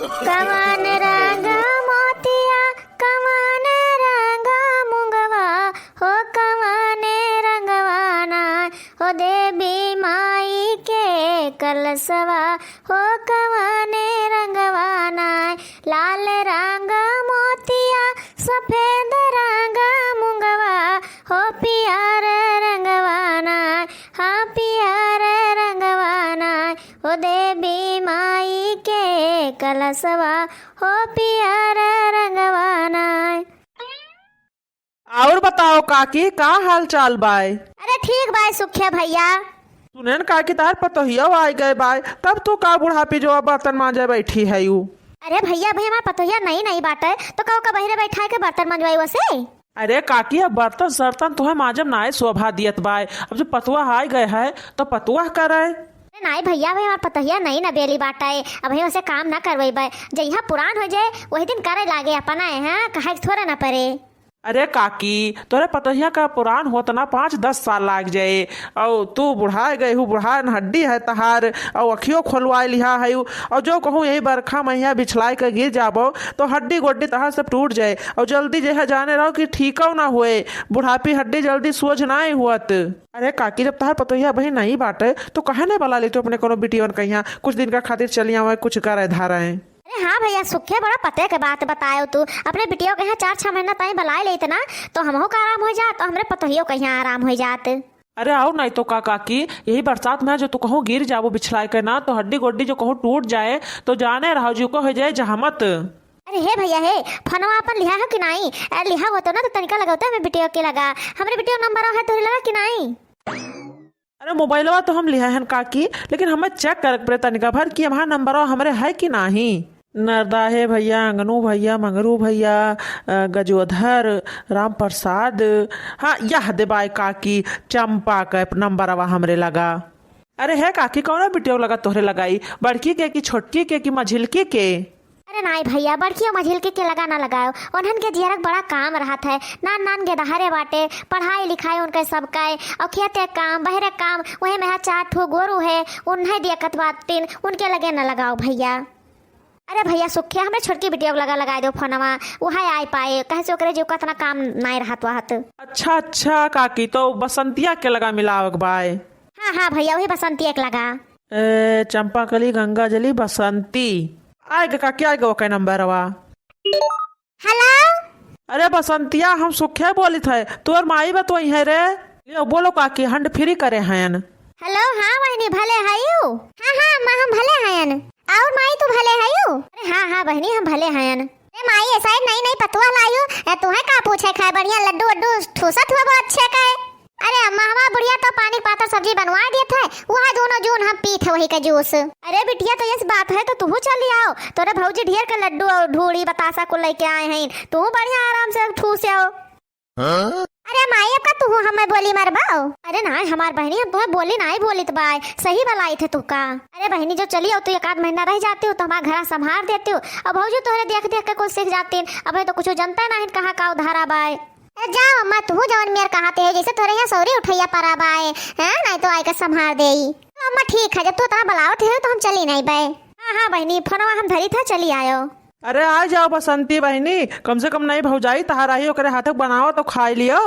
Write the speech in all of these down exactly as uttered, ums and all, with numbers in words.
कवन रंग मोतिया, कवन रंग मुंगवा, हो कवन रंगवा ना, हो देवी माई के कलसवा, हो कवन रंगवा ना, लाल रंग मोतिया, सफेद रंग मुंगवा, हो पियर रंगवा ना, हाँ पियर रंगवा ना, ओ देवी माई के कलसवा, हो पियर रंगवा ना। और बताओ काकी, का हाल चाल बाय? अरे ठीक बाय सुखे भैया। सुनेन काकी, तार पतोहिया आइ गए बाय, तब तू का बुढ़ापी जो अब बर्तन मांजे बैठी है यू? अरे भैया, अभी हमार पतोहिया नई नई बाटे, तो का ओका बहिरे बैठा के बर्तन मंजवाई वसे? अरे काकी, अब बर्तन सर्तन तुहे माजब नाय शोभा दियत बाय। अब जो पतुआ आइ गए है, तो पतुआ करे। अरे नाई भैया, अभी हमार पतोहिया नई नबेली बाटे, अभी वसे काम ना करवई बाय। जहिया पुरान हो जाए, वही दिन करे लागे अपना, हाँ, कहे के थोड़े ना परे। अरे काकी, तोरे पतोहिया का पुरान होत ना पाँच दस साल लाग जाए, और तू बुढ़ाए गए हू, बुढ़ान हड्डी है तहार, और अखियो खोलवाए लिहा है, और जो कहूँ यही बरखा मैया बिछलाए के गिर जाबो, तो हड्डी गोड्डी तहार सब टूट जाए, और जल्दी जइहा जाने रहो कि ठीकौ ना होए, बुढ़ापी हड्डी जल्दी सोझ नाय हुअत। अरे काकी, जब तहार पतोहिया बहिन नहीं बाटे, तो काहे नहीं बला लेते अपने कोनो बिटियन कहिया, कुछ दिन का खातिर चली आवे, कुछ करे धारे। अरे हाँ भैया, सुखे बड़ा पते के बात बतायो तू। अपने बिटियो के यहाँ चार छह महीना ताई बलाए लेत ना, तो हमहू का आराम हो जात, तो हमरे पतोहियो के यहाँ आराम हो जात। अरे आओ नहीं तो का काकी, यही बरसात में जो तू कहूँ गिर जाबो बिछलाए के ना, तो हड्डी गोड्डी जो कहूँ टूट जाए, तो जाने रहो जी को हो जाए जहमत। अरे हे भैया हे, फोनवा अपन लिहा हो कि नाई? अरे लिहा होतो ना तो तनिका लगौते हमें बिटियो के लगा। हमरे बिटियो नंबर है तोहरे लगा कि नाई? अरे मोबाइलवा तो हम लिहा हन काकी, लेकिन हमें चेक करे के पड़े तनिका भर कि हमार नंबरवा हमरे है कि नाही। नरदा हे भैया, अंगनू भैया, मंगरू भैया, अ, गजोधर, राम प्रसाद, हाँ, यह देबाय काकी, चंपा के नंबरवा हमरे लगा। अरे हे काकी, कौनो बिटियो लगा तोहरे लगाई, बड़की के कि छोटकी के कि मझिलकी के? अरे नाई भैया, बड़की और मझिलकी के लगा ना लगाओ, उन्हन के जियरक बड़ा काम रहत है, नान नान के दहारे बाटे, पढ़ाई लिखाई उनके सबके, और खेते काम, बहरे काम, वही में चार ठो गोरू है, उन्हें दियकत बातिन, उनके लगे ना लगाओ भैया। अरे भैया सुखे, हमरे छोटकी बिटिया के लगा लगाए दो फोनवा, वह आए पाए, कहे से ओकरे जो कतना काम नाय रहत वहत। अच्छा अच्छा काकी, तो बसंतिया के लगा मिलावक बाय। हाँ हाँ भैया, वही बसंतिया के लगा। ए चंपाकली गंगा जली बसंती। आए गे काकी, आए गे ओके नंबरवा। हेलो। अरे बसंतिया, हम सुखे बोलित है, तोर माई बतोई है रे। लियो बोलो काकी, हंड फ्री करे हयन। हेलो, हाँ बहिनी, भले हयू? हाँ हाँ अम्मा, हम भले हयन। और माई तू भले हयू? अरे हाँ हाँ बहिनी, हम भले हयन। ए माई, ऐसा ही नई नई पतुआ लायू, ए तुहे का पूछे खाए, बढ़िया लड्डू वड्डू ठूसत हुआ बहुत अच्छे का है। अरे अम्मा, हमार बुढ़िया तो पानी के पातर सब्जी बनवा देत है, वह दोनों जून हम पीत है वही का जूस। अरे बिटिया, तो यस बात है तो तुहू चली आओ, तोरे भौजी ढेर के लड्डू और ढूढ़ी बतासा को लेके आए हैं, तुहू बढ़िया आराम से ठूस आओ। हाँ? अरे माई, अब का तुहू हमें बोली मरबाओ? अरे नाय हमार बहिनी, हम तुम्हें बोली नाय बोलित बाय, सही बलाई थे तू का। अरे बहिनी, जो चली आओ तू एक आध महीना रह जाती हो तो हमार घरा संभार देती हो, अब भौजी तोहरे देख देख के कुछ सीख जाती, अब तो कुछ जनता नाहिन कहाँ का उधारा बाय। अरे जाओ अम्मा, तू जवन मेर कहाते है, जैसे तोरे यहाँ सौरी उठैया परा बाए, हैं? नहीं तो आइके संभार देई। तो अम्मा ठीक है, जब तू इतना बलावत है तो हम चली नहीं बे। हाँ हाँ बहिनी, फोनवा हम धरी था, चली आयो। अरे आ जाओ बसंती बहिनी, कम से कम नई भौजाई तहार आई, ओकरे हाथक बनाओ तो खाई लियो।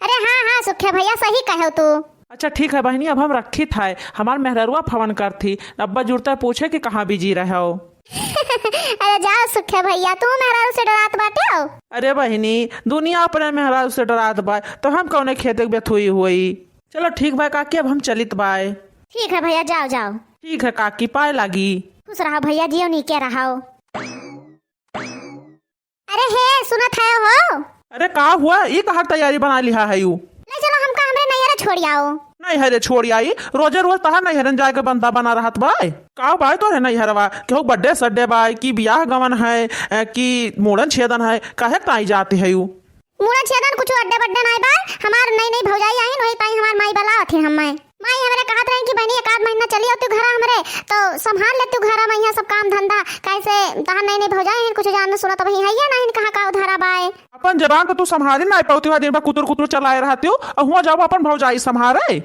अरे हाँ हाँ सुखे भैया, सही कहो तू। अच्छा ठीक है बहिनी, अब हम रखी था, हमार मेहररुआ फोन करथी, अब्बा जुड़ता पूछे कि कहाँ बिजी रहो। अरे जाओ सुखे भैया, तू मेहरारू से डरात बाटे हो? अरे बहिनी, दुनिया अपने मेहरारू से डरात बा, तो हम कौने खेते के बेथुई होई। चलो ठीक बा काकी, अब हम चलित बाय। ठीक है भैया, जाओ जाओ। ठीक है काकी, पाए लागी। खुश रहो भैया, जियो नीके रहो। अरे हे, सुनत है हो? अरे का हुआ? ई कहाँ तैयारी बना लिहा है यू? ले चलो हमका हमरे नैहरे छोड़ आओ। नैहरे छोड़ आई? रोजे रोज तहार नैहरन जाए के बंदा बना रहत बाय। का बाय तोरे नैहरवा? केहू बर्थडे सड्डे बाय कि बियाह गवन है, ए, कि मूड़न छेदन है? काहे ताई जाती है यू? मूड़न छेदन कुछ अड्डे बड्डे नाय बाय। हमार नई नई भौजाई आइन, वही ताई हमार माई बलावत है हमें। माई हमरे कहत रही कि बहिनी एक आध महीना चली आती घरा हमरे, तो संभाल लेती घरा में यहाँ सब काम धंधा, कैसे तहार नई नई भौजाई हैं, कुछ जान सुनत वही है या नहीं, कहाँ का उधारा बाय। अपन जबान तो तू संभाली ना पाती, दिन भर कुतुर कुतुर चलाए रहती हो, और हुआ जाओ अपन भौजाई संभारे।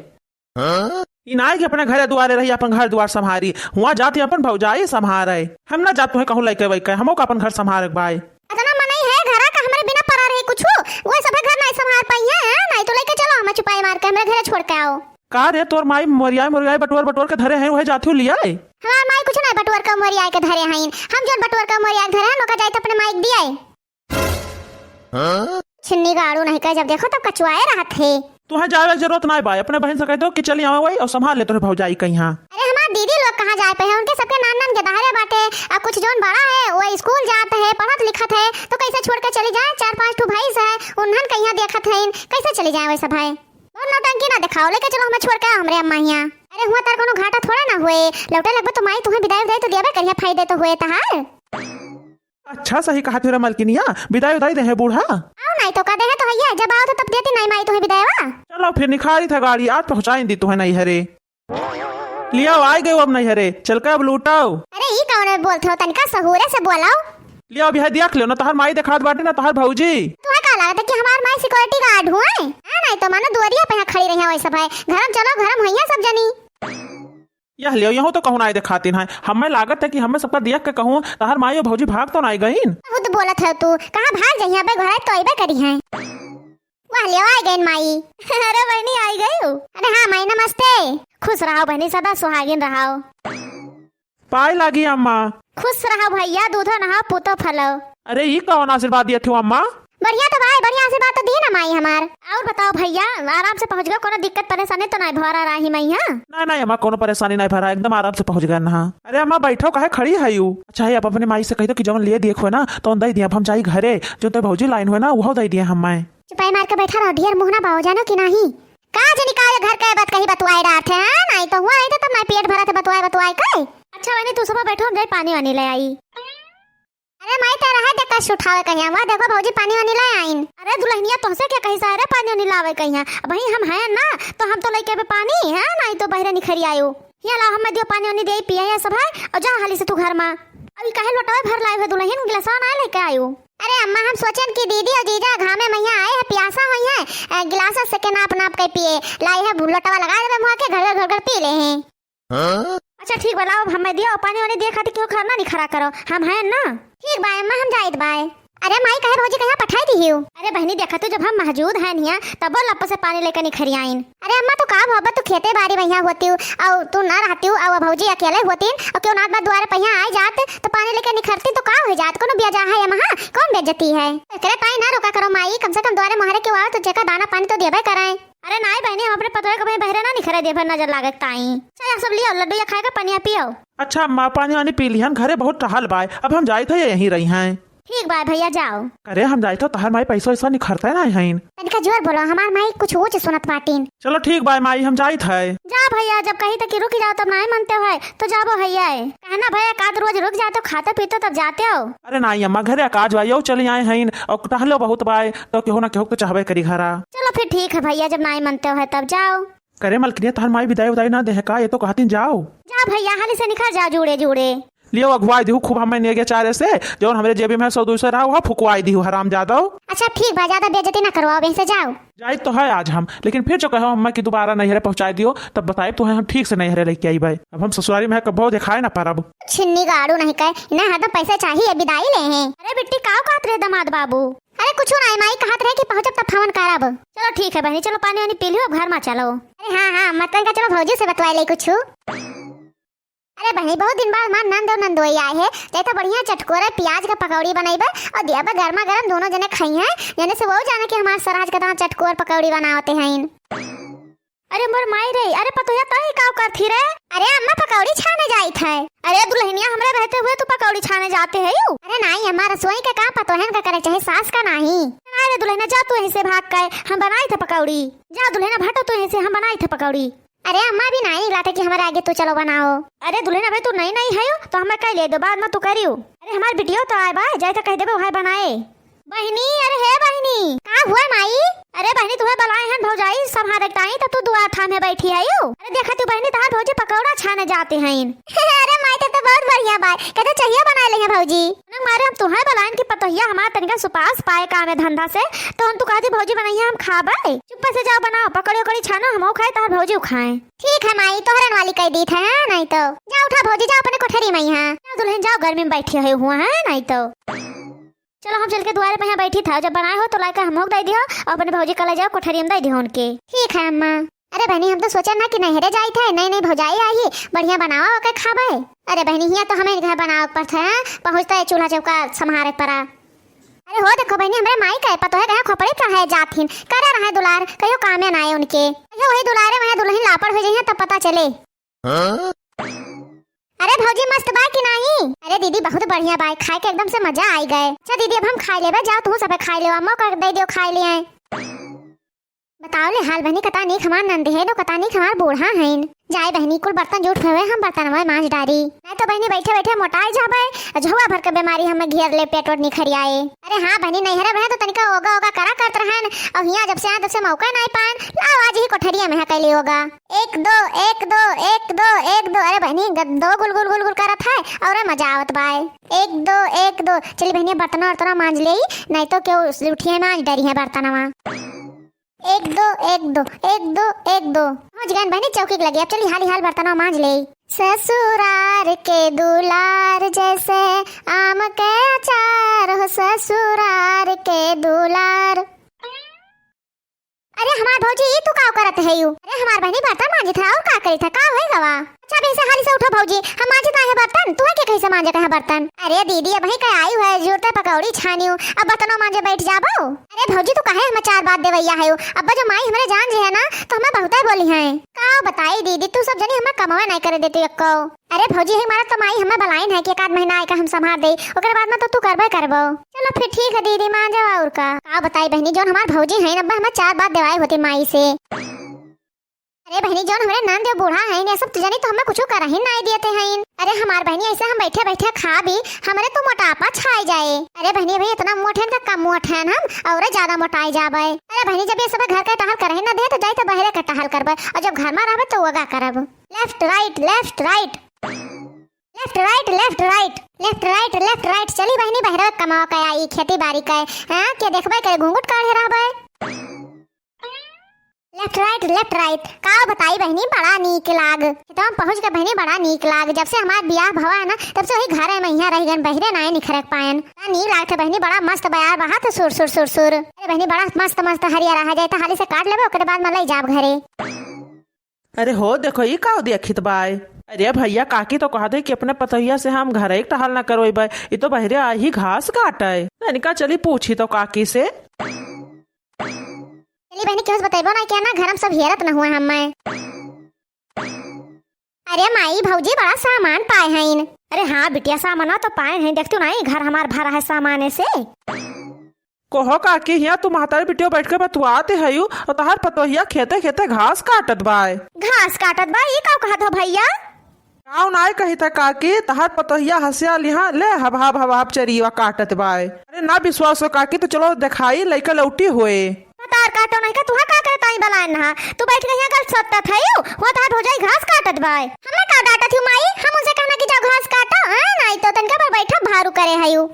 हाँ? ई नाई कि अपने घरे दुआरे रही, अपन घर दुआर सम्हारी। हुआँ जाती अपन भौजाई सम्हारे। हम ना जात तुहे कहूँ लइके वइके, हमहू का अपन घर सम्हारे के बाय। अतना मनई है घरा का हमरे बिना परा रहे कुछु, वो सभे घर नाई सम्हार पाई है, हाँ? नाई तो लइके चलो हमें चुपाई मार के हमरे घरे छोड़ के आओ। का रे, तोर माई मोरियाई मोरियाई बटोर बटोर के धरे हैं, वही जाती हूँ लियाए? हमार माई कुछ नाई बटोर के मोरियाई के धरे हैं, हम जौन बटोर के मोरियाई के धरे हैं, ओका जाइत अपने माई के दियाए। हाँ? छिन्नी गाड़ू नहीं कहे, जब देखो तब कचुआए रहत है। तुहे जावे के जरूरत नाई बाय, अपने बहिन से कहि देउ कि चली आवे वही और सम्हार ले तोरे भौजाई कहियाँ। अरे हमार दीदी लोग कहाँ जाए पे है, उनके सबके नान नान के दहारे बाटे, आ कुछ जौन बड़ा है वो स्कूल जात है, पढ़त लिखत है, तो कैसे छोड़ के चली जाए? चार पाँच ठो भैंस है, उन्हन कहियाँ देखत है, कैसे चली जाए वही सब है? बहुत नौटंकी ना दिखाओ, लेके चलो हमें छोड़ के आओ हमरे अम्मा हियाँ। अरे हुआँ तार कोनो घाटा थोड़े ना हुए, लौटे लगबे तो माई तुहे बिदाई उदाई तो दियाबे करिया, फायदे तो हुए तहार। अच्छा सही कहा तेरा मलकिनिया, बिदाई उदाई देहे बूढ़ा। आओ नाई तो का देहे तो भैया, जब आओ तो तब देती नाई माई तुहे बिदाईवा। चलो फिर निखारी था गाड़ी, आज पहुँचाई दी तुहे नैहरे। लियाओ, आई गयो अब नैहरे, चल के अब लूटाओ। अरे ई कौन बोलत हो, तनिका सहूरे से बोलाओ। लियाओ, अब यह देख लो ना, तहार माई देखात बाटे ना तहार भौजी। तुहे का लागत है कि हमार माई security guard हुए? हाँ, नाई तो मानो दुआरिया पे यहाँ खड़ी रही है वैसे भाई, घरम चलो, घरम होइया सब जनी। यह लियो, यहू तो कहूँ नाई देखातिन है। हमें लागत है कि हमें सबका देख के कहूँ, तहार माई और भौजी भाग तो नाई गईन? बहुत बोलत है तू, कहाँ भाग जाइए, अबे घरे तो अइबे करी हैं। वाह, लियो, आई गईन माई। अरे बहनी, आई गई हो? अरे हाँ माई, नमस्ते। खुश रहो बहनी, सदा सुहागिन रहो। पाए लागी अम्मा। खुश रहो भैया, दूधो नहाओ, पूतो फलो। अरे ई कौन आशीर्वाद दिया थी अम्मा? बढ़िया तो भाई, बढ़िया आशीर्वाद तो दी ना माई हमार। और बताओ भैया, आराम से पहुँच गए, कोनो दिक्कत परेशानी तो नहीं भरा रही मैं यहाँ? नहीं नहीं अम्मा, कोनो परेशानी नहीं भरा, एकदम आराम से पहुँच गए ना। अरे अम्मा बैठो, काहे खड़ी है यू? अच्छा है, आप अपने माई से कह दो कि जवन लिए दिए हुए ना तो दे दिए, अब हम जाई घरे, जो तो भौजी लाइन हुए ना वो दे दिए हम माए। चुपाई मार के बैठा रहो, ढेर मुँह ना बाओ, जानो कि नहीं? का जनी का घर के बात कही बतुआए डांट है, हाँ? नहीं तो हुआ आई तो तब ना पेट भरा थे बतुआए बतुआए के। अच्छा बहनी, तू सुबह बैठो, हम जाए पानी वानी ले आई। अरे माई, तेरा है देखा उठावे कहिया, वह देखो भौजी पानी वानी ले आइन। अरे दुल्हनिया, तोहसे क्या कही सारे पानी वानी लावे कहिया? अब भाई हम हैं ना, तो हम तो लेके अबे पानी है, नहीं तो बहरे निखरी आयो। ये लाओ, हमें दियो पानी वानी दे पिए ये सब है, और जा हाली से तू घर मा। अभी काहे लोटवे भर लाए हो दुल्हन, गिलासा ना लेके आयो? अरे अम्मा, हम सोचेन कि दीदी और जीजा घामे मइहाँ आए हैं, प्यासा हुई हैं, अ, गिलासा से के नाप नाप के पिए। लाई है लोटवा लगा देबे मुँह के, घर घर घर घर पी ले हैं। हाँ? अच्छा ठीक बा, लाओ, अब हमें दियो पानी वानी दिए खातिर केहू घर ना निखरा करो, हम हैं ना। ठीक बा अम्मा, हम जाइत बाय। अरे माई, कहे भौजी कहाँ पठाई दी हियो? अरे बहनी, देखा तू, जब हम मौजूद हैं हियाँ, तब वो लप्प से पानी लेके निखरी आइन। अरे अम्मा, तू का भोबा, तू खेते बारी में हियाँ होती हूँ, और तू ना रहती हूँ, और भौजी अकेले होती, और क्यों नाथ बात दुआरे पहिया आ जात, तो पानी लेके निखरती तो का हो जात? कोनो बेजा है अम्मा, कौन बेइज्जती है? एकरे ताई ना रोका करो माई, कम से कम दुआरे मोहरे के आवे तो जेका दाना पानी तो देबे कराए। अरे नाई बहनी, हम अपने पतोहे के भाई बहरे ना निखरे देबे, नजर लागे ताई। चाहे सब लियो, लड्डू या खाए का, पनिया पियो। अच्छा अम्मा, पानी वानी पी लिहन, घरे बहुत टहल बाय, अब हम जाइत है, यहीं रही हैं। ठीक बाय भैया, जाओ। अरे हम जाइत हो, तहार माई पैसा वैसा निखरते ना हैं। तनिका जोर बोलो, हमार माई कुछ ऊँच सुनत बाटिन। चलो ठीक बाय माई, हम जाइत है। जा भैया, जब कही तो कि रुक जाओ, तब नाई मनते हो है, तो जाबो भैया है। कहना भैया, का तो रोज रुक जाते हो, खाते पीते हो, तब जाते हो। अरे नाई अम्मा, घरे काज बाय, यो चली आए हैं, और टहलो बहुत बाय, तो केहू ना केहू तो चाहबे करी घरा। चलो फिर ठीक है भैया, जब नाई मनते हो है, तब जाओ। करे मलकिनिया, तहार माई बिदाई उदाई ना देहे का? ये तो कहतीन जाओ। जा भैया, हाली से निखर जा, जूड़े जूड़े। लियो अगुवाई दिहु खूब हमें नेगे चारे से, जौन हमरे जेबी में सौ दो सौ रहा, वह फुकवाई दिहु हराम जादव। अच्छा ठीक बा, ज्यादा बेइज्जती ना करवाओ, बेह से जाओ। जाइत तो है आज हम, लेकिन फिर जो कहो अम्मा कि दोबारा नैहरे पहुँचाई दियो, तब बताइब तुहे हम ठीक से नैहरे लेके आइबे। अब हम ससुरारी में कबो देखाए ना पारब। छिन्नी गाड़ू नहीं कहे, इन्हें हरदम पैसे चाहिए, बिदाई ले हैं। अरे बिट्टी, काव कहत रहे दामाद बाबू? अरे कुछ नहीं माई, कहत रहे कि पहुँचब तब फोन करब। चलो ठीक है बहनी, चलो पानी वानी पी लियो, अब घर में चलो। अरे हाँ हाँ, मतलब का चलो भौजी से बतवाए ले कुछ। अरे बहनी, बहुत दिन बाद हमार नंद और नंदोई आए हैं, जाए तो बढ़िया चटकोरे प्याज का पकौड़ी बनाइबे और दियाबे गर्मा गर्म, दोनों जने खाई हैं, जने से वो जाने कि हमार सरहज का दाँत चटकोर पकौड़ी बनावते हैं। अरे मोर माई रे, अरे पतोहिया, तोही काव करथी रे? अरे अम्मा, पकौड़ी छाने जाइत है। अरे दुल्हनिया, हमरे रहते हुए तू पकौड़ी छाने जाते है यू? अरे नाई अम्मा, रसोई का काम पतोहन का करे चाहे सास का नाई। नाई रे दुल्हनिया, जा तू यहीं से भाग के, हम बनाइत है पकौड़ी। जा दुल्हनिया, हटो तू यहीं से, हम बनाइत है पकौड़ी। अरे अम्मा, अभी नाई निकला था कि हमारे आगे तू चलो बनाओ। अरे दुल्हनिया, अबे तू नई नई है यू, तो हमें कह ले दो, बाद में तू करियो। अरे हमार बिटियो तो आए बा, जाए तो कह देबे वह बनाए। बहिनी, अरे हे बहिनी। का हुआ माई? अरे बहिनी, तुहे बलाए हन भौजाई सम्हारे के ताई, त तू दुआर थामे बैठी हयू। अरे देखा तू बहिनी, तहार भौजी पकौड़ा छाने जाते हैं। अरे माई, तब तो बहुत बढ़िया बात, कहते चाहिए बनाए ले हैं भौजी। नंग अरे हम तुहैं बलाइन कि पतोहिया हमार तनिका सुपास पाए काम धंधा से, तो हम तू कहती भौजी बनइया हम खाबे। चुप्पे से जाओ बनाओ, पकौड़ी उकौड़ी छानो, हमहू खाए, तोहर भौजी खाए। ठीक है माई, तोहरन वाली कह दीत है, हाँ, नहीं तो। जाओ उठा भौजी, जाओ अपने कोठरी में यहाँ। जाओ दुल्हन जाओ, गर्मी में बैठी है हुआ है, नहीं तो। चलो हम चल के दुआरे पे यहाँ बैठी था, जब बनाए हो तो लाइके हमहू के दे दियो और अपने भौजी के ले जाओ कोठरी में दे दियो उनके। ठीक है अम्मा। अरे बहनी, हम तो सोचा ना कि नैहरे जाइत है, नई नई भौजाई आई, बढ़िया बनावा ओके खाबे। अरे बहनी, हियाँ तो हमें घर बनावे के पड़त है, हाँ? पहुँचता है चूल्हा चौका सम्हारे के पड़ा। अरे हो देखो बहनी, हमरे माई का पतोहे कहाँ खोपड़ी चढ़ाए जात हिन, करे रहे दुलार, कहियो कामे ना आए उनके। कहियो वही दुलारे वहाँ दुल्हन लापड़ हो जइहे तब पता चले। हाँ? अरे भौजी, मस्त बाय कि नाही? अरे दीदी, बहुत बढ़िया बाय, खाए के एकदम से मजा आई गए। अच्छा दीदी, अब हम खाए लेबे, जाओ तू सबे खाए लेवा, अम्मा का दे दियो खाए ले आए। बताओ ले हाल बहनी, कता नीक हमार नंद है, तो कता नीक हमार बूढ़ा हईन। जाए बहनी, कुल बर्तन जूठ हुए, हम बर्तनवा मांज डारी। नहीं तो बहनी, बैठे बैठे मोटाई जाबे, झुआ भर के बीमारी हमें घेर ले, पेट वोट निखर आए। अरे हाँ बहनी, नैहरे रहे तो तनिका ओगा ओगा करा करत रहन, और हियाँ जब से आए तब से मौका नहीं पाएन। लाओ आज ही कोठरिया में है कैली ओगा। एक दो, एक दो, एक दो, एक दो। अरे बहनी, ग-, दो गुल गुल गुल गुल करत है और मजा आवत बाय। एक दो, एक दो। चली बहनी, बर्तन वर्तन मांज ले, नहीं तो क्यों उठिए मांज डरी है बर्तनवा। एक दो, एक दो, एक दो, एक दो। पहुँच गए बहनी चौकी के लगे। अब चली हाली हाल बर्तनवा मांज ले। ससुरार के दुलार जैसे आम के अचार हो, ससुरार के दुलार। अरे हमार भौजी, ई तू का करत है यू? अरे हमार बहनी बर्तन मांजत है और का करी था, का होई गवा? अच्छा, अभी से हाली से उठो भौजी, हम मांजत आए हैं बर्तन, तू है के कैसे मांजे कहे बर्तन? अरे दीदी, अबही का आई है, जुरते पकौड़ी छानियो, अब बर्तनों मांजे बैठ जाबो। अरे भौजी, तू काहे हमें चार बात देवैया है यू? अब जो माई हमरे जान जे है ना, तो हमें बहुते बोली है। का बताई दीदी, तू सब जनी हमें कमवे नहीं करे देती एक्को। अरे भौजी, ही मारा तो माई हमें बलाइन है कि एक आध महीना आएका हम संभार दे, ओकरे बाद में तो तू करबे करबो। चलो फिर ठीक है दीदी, मान जाओ और का। का बताई बहनी, जौन हमार भौजी है ना, हमें चार बात देवाए होती माई से। अरे बहनी, जौन हमरे नंद बूढ़ा है, ये सब तू जनी तो हमें कुछ कर ही नहीं देते हैं। अरे हमार बहनी, ऐसे हम बैठे बैठे खा भी, हमरे तो मोटापा छाई जाए। अरे बहनी, भाई इतना मोटे का कम मोट है हम, और ज्यादा मोटाई जाबे। अरे बहनी, जब ये सब घर का टहल कर ही ना दे, तो जाई तो बहरे का टहल करबे, और जब घर में रहबे तो वगा करब। Left right, left right, left right, left right, left right, left right। चली बहनी, बहरे कमाओ का आई, खेती बाड़ी का, हाँ, के देखबे करे, घूंघट काढ़े रहबे। Left right, left right। का बताई बहनी, बड़ा नीक लाग। खेतवा में पहुँच के बहनी, बड़ा नीक लाग। जब से हमार बियाह भवा है ना, तब से वही घरे में यहाँ रह गन, बहरे नाय निखरक पायन। बड़ा नीक लागत है बहनी, बड़ा मस्त बयार बहात है, सुर सुर सुर सुर। अरे बहनी, बड़ा मस्त मस्त हरिया रहा जाए, तो हाली से काट लेबे, ओकरे बाद में ले जाब घरे। अरे हो, देखो, ई का देखित बाय? अरे भैया, काकी तो कहत है कि अपने पतोहिया से हम घरे एक टहल ना करवैबे, ई तो बहरे आ ही घास काटे। तनिका चली पूछी तो काकी से। चली बहनी, केहू से बतैबो ना किया ना, घर में सब हेरत न हुआ हम मैं। अरे माई, भौजी बड़ा सामान पाए हैं। अरे हाँ बिटिया, सामाना तो पाए हैं, देखतू नहीं घर हमार भरा है सामाने से। कहो काकी, हियाँ तू महतारी बिटिया बैठ के बतुआत हयू और तहार पतोहिया खेते खेते घास काटत बाय। घास काटत बाय, ई का कहत हो भैया? गाँव नाय कही था काकी, तहार पतोहिया हंसिया लिहा ले हब हब हब हब चरीवा काटत बाय। अरे ना विश्वास हो काकी, तो चलो देखाई, लइका लौटी होए। भतार काटो नहीं का, तुहा का करे ताई बलायन हा? तू बैठ के यहाँ गल सत्ता था यू, हुआ तहार भौजाई घास काटत बाय। हमें का डांटत हूँ माई, हम उनसे कहना कि जाओ घास काटो, हाँ, नहीं तो तनका पर बैठा भारू करे हयू।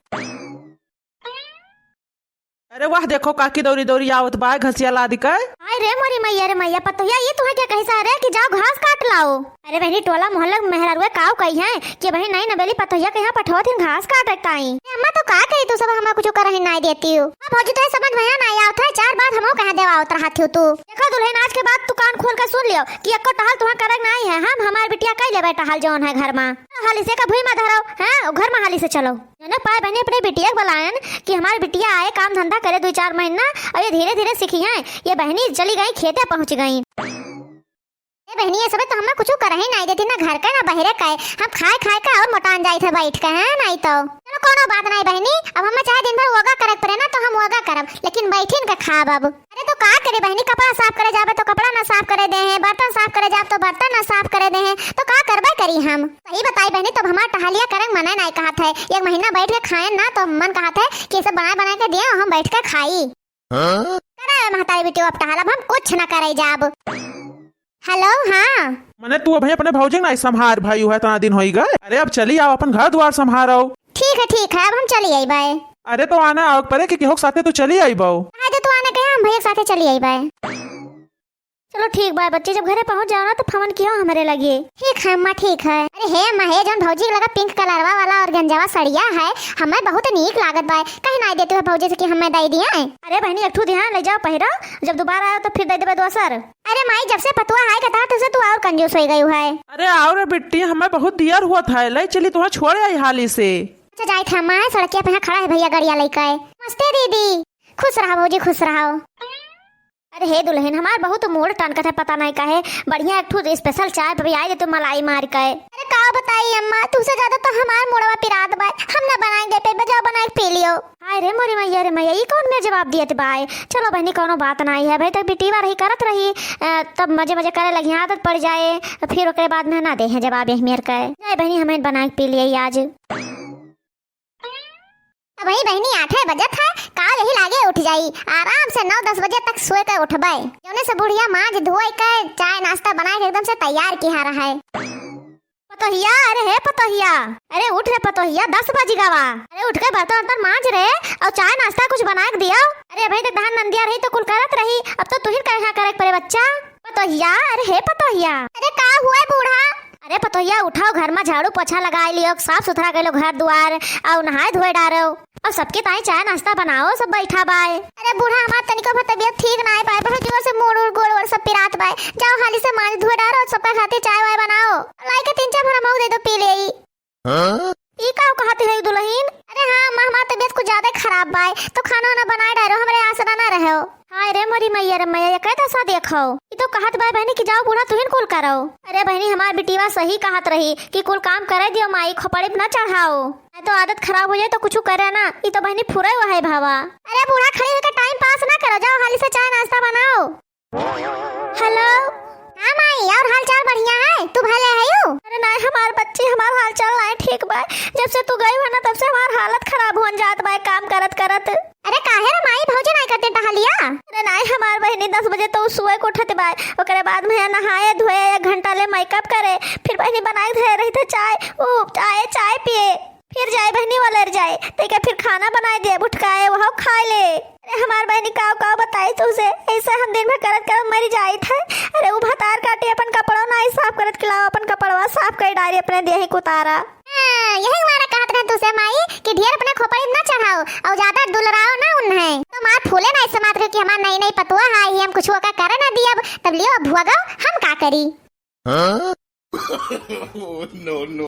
अरे वाह, देखो काकी दौरी दौरी आवत बाय घसिया लाद के। हाय रे मोरी मैया रे मैया, पतोहिया ये तुहे क्या कही सा रे कि जाओ घास काट लाओ। अरे बहनी, टोला मोहल्ला में मेहरारुए काव कही हैं कि बहनी नई नबेली पतोहिया के यहाँ पठोत हिन घास काटे ताई। ए अम्मा, तो का कही तू सब, हमें कुछ करही नाई देती हो। अब भौजी तो समझ में ना आई आवत है, चार बात हमो कहाँ देवा आवत रहत हो तू। देखो दुल्हन, आज के बाद तू कान खोल के सुन लियो कि एको टहल तुहा करक नाई है, हम हमार बिटिया कई लेबे टहल जौन है घर में। हाली से का भुई में धरो, हैं, घर में हाली से चलो। जने पाए बहनी अपने बिटिया के बलायन कि हमार बिटिया आए, काम धंधा करे दुई चार महीना, और ये धीरे धीरे सीखी हैं। ये बहनी चली गई, खेते पहुँच गई। ए बहनी, ये सबे तो हमें कुछ करही नाई देती, ना घर का, ना बहरे का। हम खाए खाए का और मोटान जाइत है बैठ के, हैं, नाई तो। चलो, कोनो बात नाई बहनी, अब हमें चाहे दिन भर वोगा करे पड़े ना, तो हम वोगा करब, लेकिन बैठिन के खाब अब। अरे तो का करे बहनी, कपड़ा साफ करे जाबे तो कपड़ा ना साफ करे दे हैं, बर्तन साफ करे जाब तो बर्तन ना साफ करे दे हैं, तो का करबे करी हम? सही बताई बहनी, तब हमार टहलिया करंग मने नाई कहत है, एक महीना बैठ के खाएन ना तो मन कहत है कि सब बनाए बनाए के दिए, हम बैठ के खाई। हाँ? करे महतारी बिटिया अब टहल, अब हम कुछ ना करे जाब। हेलो, हाँ। मने तू अभी अपने भौजी नाई संभार भाई हुआ, इतना दिन होई गए। अरे अब चली आओ, अपन घर द्वार संभारो। ठीक ठीक है, ठीक है, अब हम चली आइबे। अरे तो आना आवक परे कि केहू के साथे तू चली आइबो। हाँ, तो तू आना कहे, हम भैया के साथे चली आइबे। चलो ठीक बा बच्ची, जब घरे पहुँच जाओ ना तो फोन किहो हमरे लगे। ठीक है अम्मा, ठीक है। अरे हे अम्मा, हे जौन भौजी के लगा पिंक कलरवा वाला और गंजवा सड़िया है, हमें बहुत नीक लागत बा। कहे नाई देते हो भौजी से कि हमें दे दिया है? अरे बहनी, एक ठू दिया, ले जाओ पहिरा, जब दोबारा आयो तो फिर दे देबे दोसर। अरे माई, जब से पतुआ है के तहत से तू और कंजूस हो गई है। अरे आओ रे बिट्टी, हमें बहुत दियर हुआ था, ले चली तुहा छोड़े आई हाली से। अच्छा जाइत है अम्मा, है सड़किया पे यहाँ खड़ा है भैया गड़िया लेके। नमस्ते दीदी। खुश रहो भौजी, खुश रहो। अरे हे दुल्हन, हमार बहुत मूड टनकत है, पता नहीं काहे। बढ़िया एक ठो स्पेशल चाय पियाई देते मलाई मार के। अरे का बताई अम्मा, तुमसे ज्यादा तो हमार मूडवा पिरात बा। हम ना बनाए दे पे, जाओ बनाए के पी लियो। हाय रे मोरी मैया रे मैया, ई कौन मेर जवाब दियत बाय? चलो बहनी, कौनो बात नहीं है, भाई तक बिटीवा रही करत रही, अ, तब मजे मजे करे लगी, आदत पड़ जाए, फिर ओकरे बाद में ना दे हैं जवाब यही मेर के। जाए बहनी, हमें बनाए के पी लिए आज। अबही बहिनी आठे बजत है, काल यही लागे उठ जाई। आराम से नौ दस बजे तक सोए के उठबे। जौने से बुढ़िया माँज धोए के चाय नाश्ता बनाए के एकदम से तैयार किहा रहे। पतोहिया, अरे हे पतोहिया, अरे उठ रे पतोहिया, दस बज गवा। अरे उठ के बर्तन वर्तन माँज रे, और चाय नाश्ता कुछ बनाए के दियो। अरे अबही तक दहन नंदिया रही तो कुल करत रही, अब तो तुहिन का यहाँ करे के पड़े बच्चा। पतोहिया, अरे हे पतोहिया। अरे का हुआ बूढ़ा? अरे पतोहिया उठाओ, घर में झाड़ू पोछा लगाए लियो, साफ सुथरा कर लो घर दुआर, और नहाए धोए डारो, और सबके ताई चाय नाश्ता बनाओ, सब बैठा बाय। अरे बूढ़ा, हमार तनिको भर तबियत ठीक ना है बाय, बहुत जोर से मूड़ उड़ गोड़ वोड़ सब पिरात बाय। जाओ हाली से माँज धोए डारो, सबका खातिर चाय वाय बनाओ, लाई के तीन चार भरा मऊ दे दो पी ले। हाँ? ई का कहत है दुल्हन? अरे हाँ अम्मा, हमार तबियत कुछ ज्यादा खराब बाय, तो खाना वाना बनाए डारो, हमरे आसरा ना रहो। हाय रे मोरी मैया रे मैया, ये कैसा देखो? ई तो कहत बाय बहनी कि जाओ बूढ़ा तुहिन कुल करो। अरे बहनी, हमार बिटिवा सही कहत रही कि कुल काम करे दियो माई, खोपड़ी पे ना चढ़ाओ, नहीं तो आदत खराब हो जाए तो कुछ करे ना। ई तो बहनी फुरे हुआ है भावा। अरे बूढ़ा खड़ी होकर टाइम पास ना करो, जाओ हाली से चाय नाश्ता बनाओ। हेलो। हाँ माई, और हाल चाल बढ़िया है? तू भले है यू? अरे नाई हमार बच्ची, हमार हाल चाल नाई ठीक बा। जब से तू गई हो ना, तब से हमार हालत खराब होन जात बा काम करत करत। अरे काहे रे माई, भौजी नाई करते टहलिया? अरे नाई हमार बहनी दस बजे तो सोए के उठत बा, ओकरे बाद में नहाए धोए, एक घंटा ले मेकअप करे, फिर बहनी बनाए धरे रही थे चाय, ऊ चाय, चाय पिए। फिर जाए बहनी वाले जाए, तैका फिर खाना बनाए दे, उठकाए, वहाँ खाए ले। अरे हमार बहनी काव काव बताई तुझसे, ऐसे हम दिन भर करत करत मरी जाइत है। अरे ऊ भतार काटे अपन कपड़ो नाई साफ करत के लाओ, अपन कपड़वा साफ कर डारी अपने देही कुतारा। हाँ, यही मारा कहत रहे तुझसे माई कि ढेर अपने खोपड़ी ना चढ़ाओ और ज्यादा दुलराओ ना उन्हें। तो मार फूले ना ऐसे मात्र कि हमार नई नई पतुआ है, हम कुछ ओका करे ना दियब, तब लियो अब भुआ गो, हम का करी? हाँ? Oh, no, no,